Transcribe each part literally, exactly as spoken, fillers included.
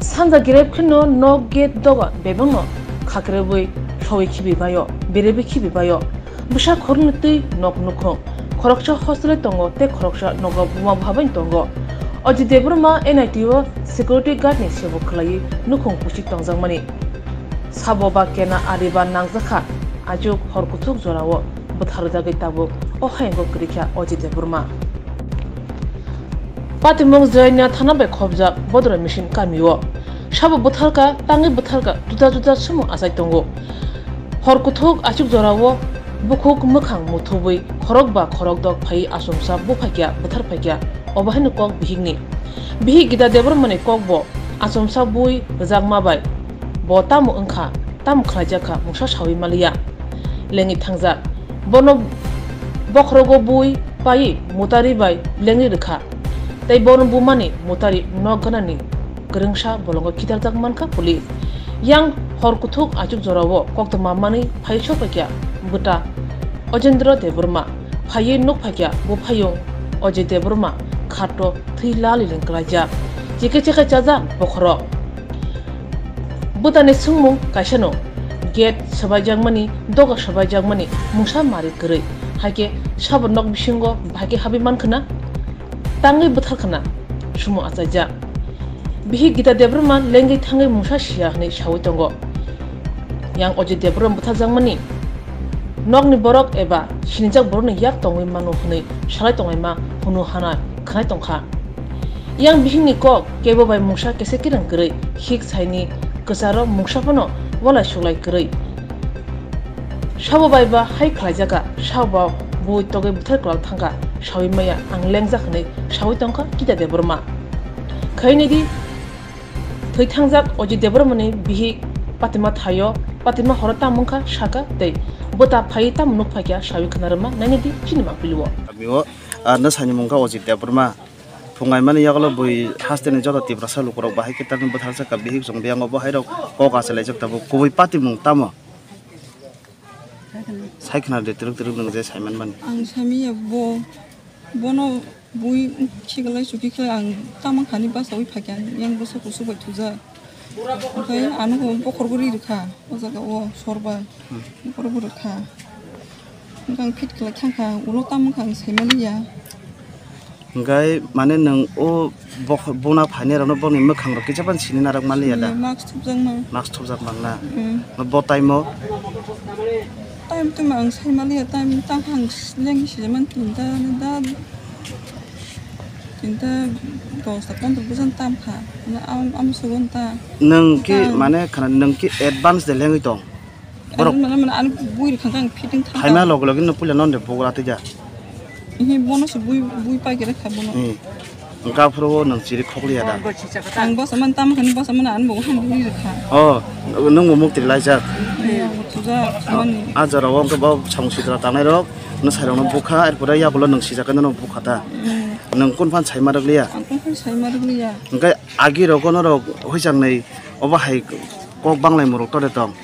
Sanja gerep kheno nok gate doga bebakno khakrebwi lhogwi khibi baio, berebe khibi baio. Bwsa khoroknwi twi nok nukhung, khoroksa hostel tongo tei khoroksa nogo buma bwhabai tongo. Ajit Debbarma N I T o security guard ni sebo khwlaiwi nukhung pusi tongjakmani. Sabo ba kena ari ba nangjakha, ajuk hor kuthuk jorao bwtharjagwi tabuk o hayungo kwrwikha Ajit Debbarma. Patimung Jaina thana bai khopjak Bodra Mission kamio. Sabo bwtharkha, tangwi bwtharkha, juda juda sumung achai tongo. Hor kuthuk achuk jorao bukhuk mwkhang muthubwi khorok ba khorok dok phai achomsa buphaikya, bwthar phaikya. Obo haino kok bihikni. Bihik Gita Debbarmani kokbo achomsa bui rwjakma bai bo tamo wngkha, tamo khlaijakha mungsa sawi maliya. Lengwi thangjak. Bono bokhorogo bui paiwi mutari bai lengwi rwkha. Tei bono bumani mutari nok ganani kwrwngsa bolongo khitarjak mankha police. Yang hor kuthuk achuk jorao koktwma manwi phai sokphaikha bwta Ojendra Debbarma. Phaiwi nukphaikha buphayung Ajit Debbarma khato thwi laliling kwlaijak. Chikhe chikhe chajak bokhorok. Bwtani swngmung kaisano, gate swbaijakmani, doga swbaijakmani mungsa mari kwrwi. Haikhe sabo nok bisingo bahai khe habwi mankhwna, tangwi bwtharkhwna, sumo achaijak. Bihik Gita Debbarma lengwi thangwi mungsa siya hwnwi sawi tongo. Yang Ajit Debbarma bwtharjakmani nokni borok eba sinijak borokni yak tongwi mano hwnwi salai tonglaima hunu hana khwnai tongkha. Yang bihikni kok kebo bai mungsa kese kereng kwrwi, hik saini kwcharo mungsa phano walai suklai kwrwi. Sabo bai ba hai khlaijaka, sabo bui togwi bwthar kwlak thangkha, sawi maya ang lengjak hwnwi sawi tongkha Gita Debbarma. Khaini di thwi thangjak Ajit Debbarmani bihik Patima thaio, Patima horo tamo wngkha saka tei bwta phaiwi tamo nukphaikha sawi khwnarwma nainidi chini mapilio. Kamio, ah, nwsani mung kha Ajit Debbarma. Phungaimani yagulo bui hasteni joto Tiprasa lukurok bahai khe tamni bwtharjak kha bihik chwng biyango bo hairok kok achalaijak tabuk kubui patimung tamo? Sai khna de twrwk twrwk nwng je saimanmani. Ang samiya bo, bono bui khiklai chuki khlai ang tamo khani basawi phaikha yang bwsa kusu bai thuja. Okhai ano bo bokhor guri rwkha o jaga o sorba. Hmm. Bokhor guri rwkha. Ang phit khlai thangkha ulo tamo kha ang saimaliya. Hwnkhe mane nwng o bok-, bona phainairokno bokni mwkhangrok kisa phano sini narwk manliya da? Mask thupjakma. Mask thupjak mangna. Mm. Bo time-o? Time tuma ang sai manliya, time tangkha ang lengwi sijaimani tinta da, tinta dosta pondro bojan tamkha. Na am, am sugon ta. Nwng ki mane khana nwng ki advance de lengwi tong? Borok. Ano, mane, mane, ano bui rwkha khe ang fitting thang. Haima loge loge no puila non de bogra twi ja. Ehe, bono se bui, bui pai khe rwkha bono. Hmm. Hwnkhe aphuru o nwng chiri khokliya da. Ang bwsa man tam khani bwsa man ano bo ham bui rwkha. Oh, nwng bo mukti laijak. Iya, bo thuja mani. A jora o hwnkhe bo samung sitra tangnai rok, no sai rok no bukha, er pore yagulo nwng sijak no bukha ta. Hmm. Nwng kun phan sai ma rwkliya? Ang kun phan sai ma rwkliya. Hwnkhe agi rok no rok hoichang nai obo hai kok banglai murok tore tong.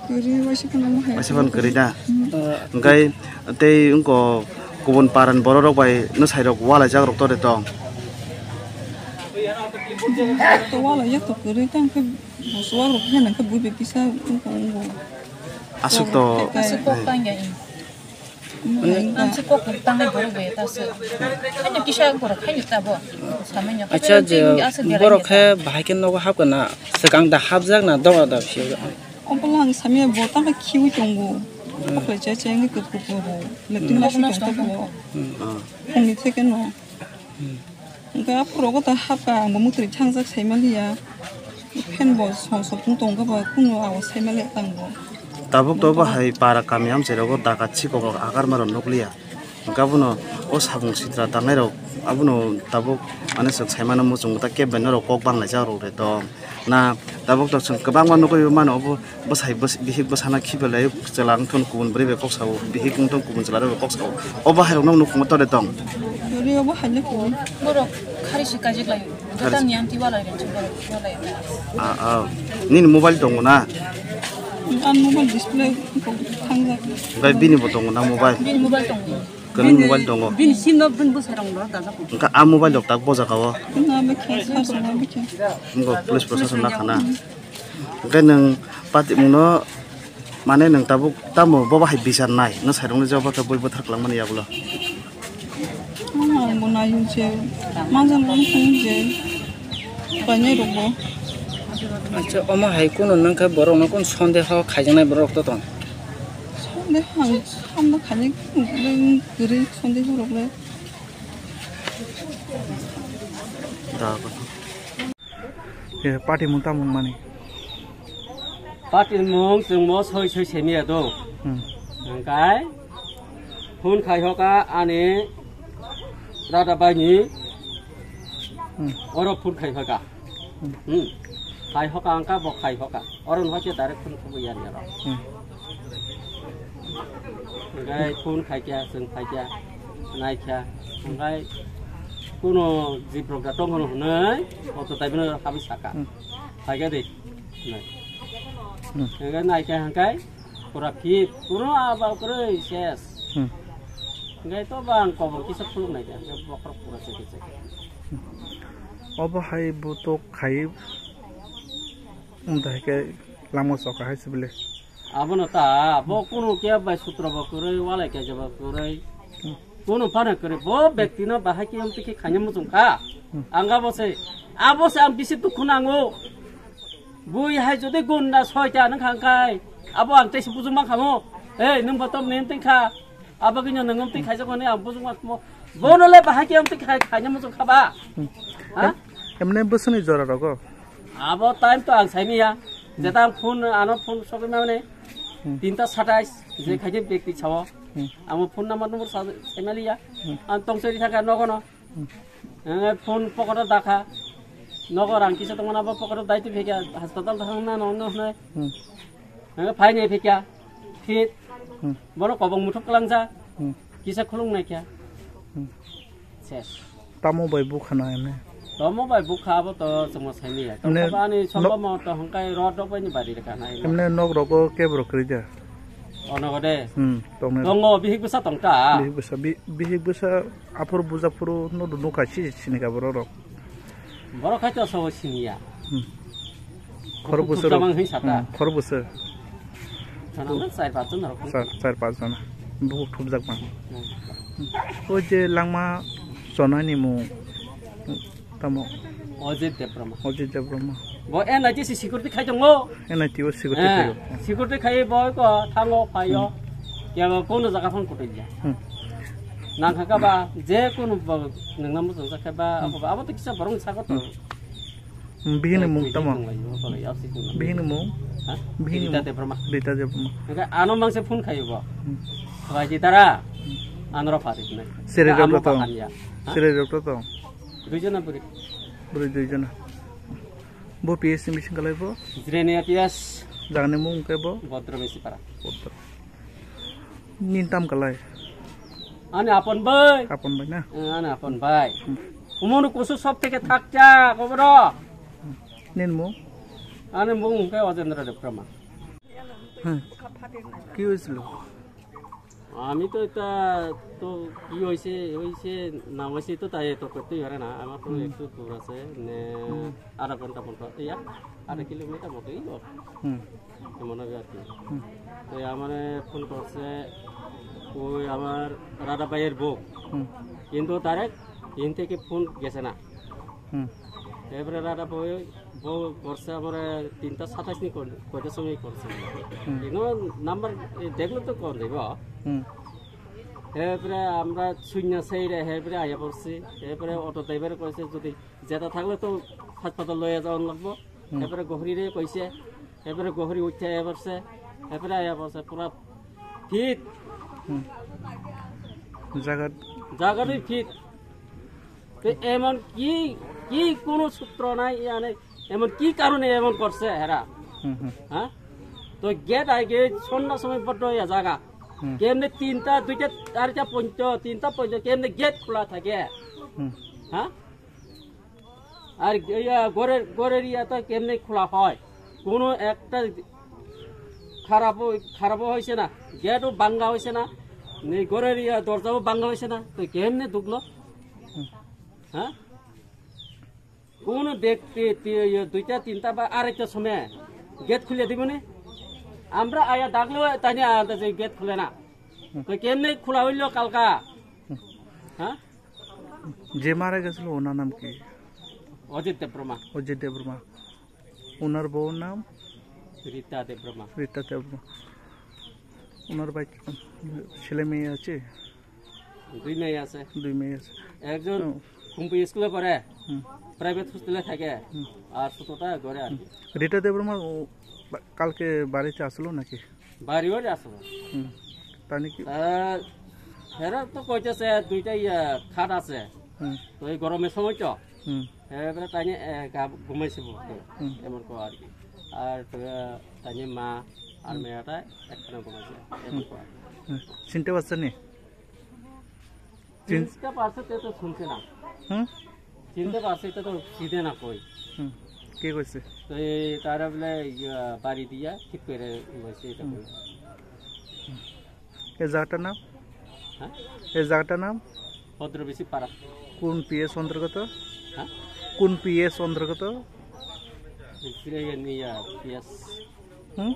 Kwrwi waisa phano mo hai. Waisa phano kwrwi da. Hmm. Hwnkhe tei wngko kubun paran borok rok bai nwsai rok walaijak rok tore tong. To walaijak to kwrwi tang khe bo chuwak rok khe nang khe bui bai kisa wngko wngko. Aswk to. Aswk kok tang ya. Ang se kok tangnai borok bai ta se. Haino kisa borok haino ta bo. Samanya. Acha je borok khe bahai khe nogo hap kana swkang da hapjak na dora da phiyo. Obo lang samya bo ta khiwi tongo. Oklai cha cha ngi kut kut bo. Leting la shi tong ta bo. Phungni theke no. Hwnkhe aphuru rogo ta hapkha, ang bo mwtwrwi thangjak saimaliya. Fan bo song song tong tongkha ba, kunu awas saimaliya tang bo. Tabuk to bo hai para kami amchai rogo dakat sikok rok agar maro nukliya. Hwnkhe abono o samung sitra tangnai rok abono tabuk mane chwng saimano muchungo ta kebo bai norok kok banglaijak rok de tong. Na tabuk to chwng kwbangma nugwi mano obo. Bwsai bwsai bihik bwsano khibilaio chwla wngthun kubun bwrwi bai kok sao, bihik wngthun kubun chwla rok bai kok sao. O bahai rok no nukung tore tong. Ri obo hai le kubun. Borok khari si kajik lai. Khari. Jota ni anti wala ri borok wala. Ah, ah. Nini mobile tongo na? An mobile display thangjak. Bai bini bo tongo na mobile? Bini mobile tongo. Bini mobile tongo. Bini sim no bini bwsarok no dajak. Wngkha a mobile rok tak bojak o. Wngkha police proshashan na khana. Hwnkhe nwng patimungno, mane nwng tabuk tamo bobo hai bichar nai, nwng sairokno jabo khe bui buthar kwlangmani yagulo. Ang bo nai hwnse, manjang bo nai hwnse, painai rok bo. Acha, omo hai kuno nwng khe borok no kun sondeho khaijaknai borok to tong. Sondeho ang samno khainai kwrwi sondeho rok le. Da. Eh, patimung tamung mani. Patimung chwng mo soi soi semiya do. Hmm. Hwnkhe phone khai hoka ani dada bai ni. Hmm. Oro phone khai hoka. Hmm. Hmm. Khai hoka angka bo khai hoka. Oro no ke direct phone khubu yan yaro. Hmm. Hwnkhe phone khai kya, chwng khai kya, nai kya. Hwnkhe kuno jibrok da tong hono hwnwi, auto tai bino kami saka. Hmm. Khai kya de. Nai. Hmm. Hwnkhe nai kya hwnkhe pura fit, kuno aba kwrwi ses. Hmm. Hwnkhe to bang kobor kisa phuluk nai kya, bokhorok pura se kisa. Obo hai bo to khai, um, dai khe lama soka hai se bile. Abono ta, bo kunu khe bai sutro bo kwrwi, walai khe jeba kwrwi. Hmm. Kunu phano kwrwi, bo bekti no bahai khe amtwi khe khaina muchung kha. Hmm. Ang abo se, abo se ang bisi dukhu nango. Bui hai jodi gunda soita nang khang khai, abo ang teisi bujung mang khamo. Ei, nwng bo tom nen teng kha. Abo khe nwng amtwi khaijak mani ang bujung mang khamo. Bono le bahai khe amtwi khai, khaina muchung kha ba. Hmm. Ha? Em-, emne bwswkni jora rogo? Abo time to ang saimiya. Hmm. Jeta ang phone, ano phone sogwi mane. Hmm. Tinta satais, je Hmm. khaje bekti chawo. Hmm. Amo phone number number sa-, saimaliya. Hmm. Ang tongchari thaka nogono. Hmm. Eh, phone pocket o dakha. Nogo rang kisa tongmani abo pocket o daitwi phekya, hospital thangna no, no, no. Hmm. Eh, phaini phekya. Fit. Hmm. Bono kobong muthuk kwlangja. Hmm. Kisa khulung naikya. Hmm. Ses. Tamo bai bukha na emne? Tamo bai bukha abo to chwngma saini ya. Emne Tamo ani no- sombo mo to hongkai rod rok bai ni bari reka na. Emne nok rogo kebro kwrwi da? Ono gode. Hmm, tongnai. Tongo, bihik bwsa tongta. Bihik bwsa, bi-, bihik bwsa aphuru buja phuru no do nukha si sini ka borok rok. Borok khai to sabo sini ya. Hmm. Khor Bukhuk bwswk rok. Jamang hin sata. Hmm, khor bwswk. Sana na char panch jon rok. Char, char panch jon. Bukhuk thupjak mang. Hmm. O je langma chonani mung tamo? Ojit Debbarma. Ojit Debbarma. Bo N I T C security khai tongo. N I T o security Eh, khai. Security khai bo ko thango phaio. Hmm. Ya bo kono jaga phone kutai ya. Hmm. Nang kha ba je kono bo nang namu jang kha ba Hmm. abo ba abo to kisa borong sa ko to. Hmm. Hmm, bihini mung tamo? Bihini mung? Ha? Bihini Rita mung? Debbarma. Rita Debbarma. Enggak, ano mangse phone khayo bo. Hmm. Bai di tara. Hmm. Anro pha di na. Sere Amo rok to. Pahan ya. Ha? Sere rok to. Duijona buri. Buri duijona. Bo P S ni bising kalai bo? Jirenia P S. Jagani mung ke bo? Bodro Besipara. Bodro. Nintam kalai. Ani apon bai. Apon bai na? Eh, ani apon bai. Hmm. Umunu kusu sob theke thakcha, koboro. Nin mung? Ani mung ke Ojendra Debbarma. Hmm. Ki hoisil? আমি তো এটা তো কি হয়েছে হয়েছে না হয়েছে তো তাই এত করতেই পারে না। আমার তো হুম। একটু দূর আছে, মানে, হুম। আধা ঘন্টা মতো, ইয়া, আধা কিলোমিটার মতোই ওর। হুম। এমন হবে আর কি। হুম। তো আমারে ফোন করছে ওই আমার রাধা ভাইয়ের বউ। হুম। কিন্তু ডাইরেক্ট ইন থেকে ফোন গেছে না। হুম। এবারে রাধা ভাই বউ করছে আমার তিনটা সাতাশ নি কর-, কয়টার সময় করছে। হুম। এগুলো নাম্বার, এ, দেখলে তো কম দেব। হুম। এরপরে আমরা শূন্য সেই রে, এরপরে আইয়া পড়ছি। এরপরে অটো ড্রাইভার কইছে যদি যেটা থাকলে তো হাসপাতাল লইয়া যাওয়ান লাগবো। হুম। এরপরে গহরি রে কইছে, এরপরে গহরি উঠে আইয়া পড়ছে, এরপরে আইয়া পড়ছে পুরা ফিট। হুম। জাগা জাগারই ফিট। তো এমন কি, কি কোনো সূত্র নাই, মানে এমন কি কারণে এমন করছে এরা? হুম, হুম। হ্যাঁ? তো গেট আগে সন্ধ্যার সময় বন্ধ হয়ে জায়গা। হুম। কেমনে তিনটা, দুইটা, আড়াইটা পর্যন্ত, তিনটা পর্যন্ত কেমনে গেট খোলা থাকে? হুম। হ্যাঁ? আর ইয়া, ঘরের, ঘরের ইয়া তো কেমনে খোলা হয়? কোনো একটা খারাপও, খারাপও হয়েছে না, গেটও ভাঙ্গা হয়েছে না, Nei gorer ya dorjabo bangla hoise na, to kemne duklo? Hmm. Ha? Kono bekti ti-, ya, duita, tinta ba araita somoi gate khule diboni? Amra aya dagle tani anta je gate khule na. Hmm. To kemne khula hoilo kalka? Hmm. Ha? যে মারা গেছিল, ওনার নাম কি? অজিত দেববর্মা। অজিত দেববর্মা। ওনার বউর নাম? রীতা দেববর্মা। রীতা দেববর্মা। ওনার ভাই, ছেলে মেয়ে আছে? দুই মেয়ে আছে। দুই মেয়ে আছে। একজন হুম। কুম্পি স্কুলে পড়ে, হুম। প্রাইভেট হোস্টেলে থাকে, হুম। আর ছোটটা ঘরে আর কি। রীতা দেববর্মা, ও, বা-, কালকে বাড়িতে আসলো নাকি? বাড়ি বাড়ি আসলো। হুম। তানি কি? তা হেরা তো কইতেছে দুইটা ইয়া খাট আছে। হুম। তো এই গরমের সময় তো। হুম। এবারে তাই নিয়ে, এ, গা-, ঘুমাইছে বলতে। হুম। এমন কো আর কি। আর তো, এ, তাই নিয়ে মা আর হুম। মেয়েটা একখানে ঘুমাইছে। এমন হুম। কো আর কি। হুম। চিনতে পারছেন নি? চিন- চিনতে পারছে, তে তো শুনছে না। হুম? চিনতে পারছে, এটা তো চিনে না কই। হুম। কে কইছে? তো এই তারা বলে, ইয়া, বাড়ি দিয়া ঠিক করে বলছে এটা হুম। কই। এই জায়গাটার নাম? হ্যাঁ? এই জায়গাটার নাম? ভদ্রবেশী পাড়া। কোন পিএস অন্তর্গত? হ্যাঁ? কোন পিএস অন্তর্গত? জিরেনিয়া পিএস। হুম?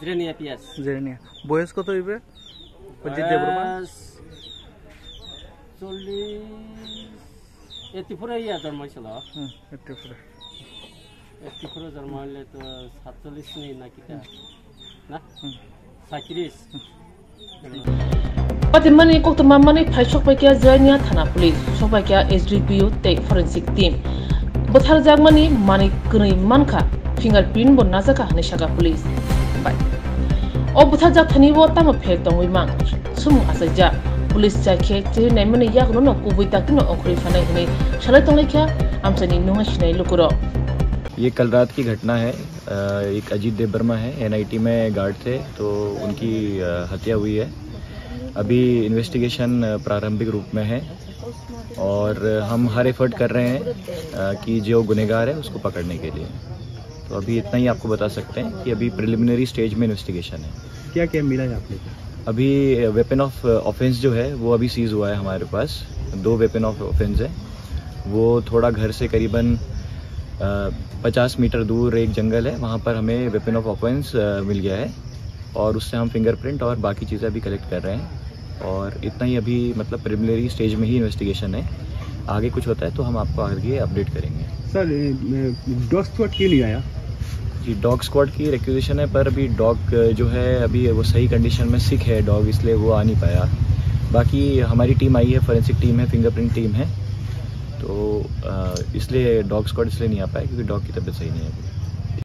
জিরেনিয়া পিএস। জিরেনিয়া। বয়স কত হইবে? অজিত দেববর্মা? বয়স চল্লিশ, এইটটি ফোরে ইয়া জন্ম হয়েছিল। হুম, এইটটি ফোরে। এইটটি ফোরে জন্ম হইলে তো সাতচল্লিশ নেই না কিতা? হুম। না? হুম। সাঁইত্রিশ। Patimani koktwma manwi phai sokpaikha Jirania thana police, sokpaikha S D P O tei forensic team. Bwtharjakmani manwi kwnwi mankha, fingerprint bo najakha hwnwi sakha police. Bai. O bwtharjak thani bo tamo phek tongwi mang, sumung achaijak. Police chai khe chiri naimani yagulono kubui daktino ongkhorwi phanai hwnwi salai tonglaikha amchaini nungha sinai lukurok. ये कल रात की घटना है। अ, एक अजीत देबबर्मा है, एनआईटी में गार्ड थे, तो उनकी, अ, हत्या हुई है। अभी इन्वेस्टिगेशन, अ, प्रारंभिक रूप में है और हम हर एफर्ट कर रहे हैं, अ, कि जो गुनहगार है उसको पकड़ने के लिए। तो अभी इतना ही आपको बता सकते हैं कि अभी प्रिलिमिनरी स्टेज में इन्वेस्टिगेशन है। क्या क्या मिला है आपने? अभी वेपन ऑफ ऑफेंस जो है वो अभी सीज हुआ है हमारे पास। दो वेपन ऑफ ऑफेंस है, वो थोड़ा घर से करीबन, अ, पचास मीटर दूर एक जंगल है, वहाँ पर हमें वेपन ऑफ ऑफेंस, अ, मिल गया है और उससे हम फिंगरप्रिंट और बाकी चीज़ें अभी कलेक्ट कर रहे हैं। और इतना ही अभी, मतलब, प्रिलिमिनरी स्टेज में ही इन्वेस्टिगेशन है। आगे कुछ होता है तो हम आपको आगे अपडेट करेंगे। सर, ए, ए, डॉग स्क्वाड क्यों नहीं आया? जी, डॉग स्क्वाड की रिक्विजिशन है, पर अभी डॉग, अ, जो है, अभी वो सही कंडीशन में सिक है डॉग, इसलिए वो आ नहीं पाया। बाकी हमारी टीम आई है, फॉरेंसिक टीम है, फिंगरप्रिंट टीम है, तो, अ, इसलिए डॉग स्क्वाड इसलिए नहीं आ पाया क्योंकि डॉग की तबीयत सही नहीं है अभी।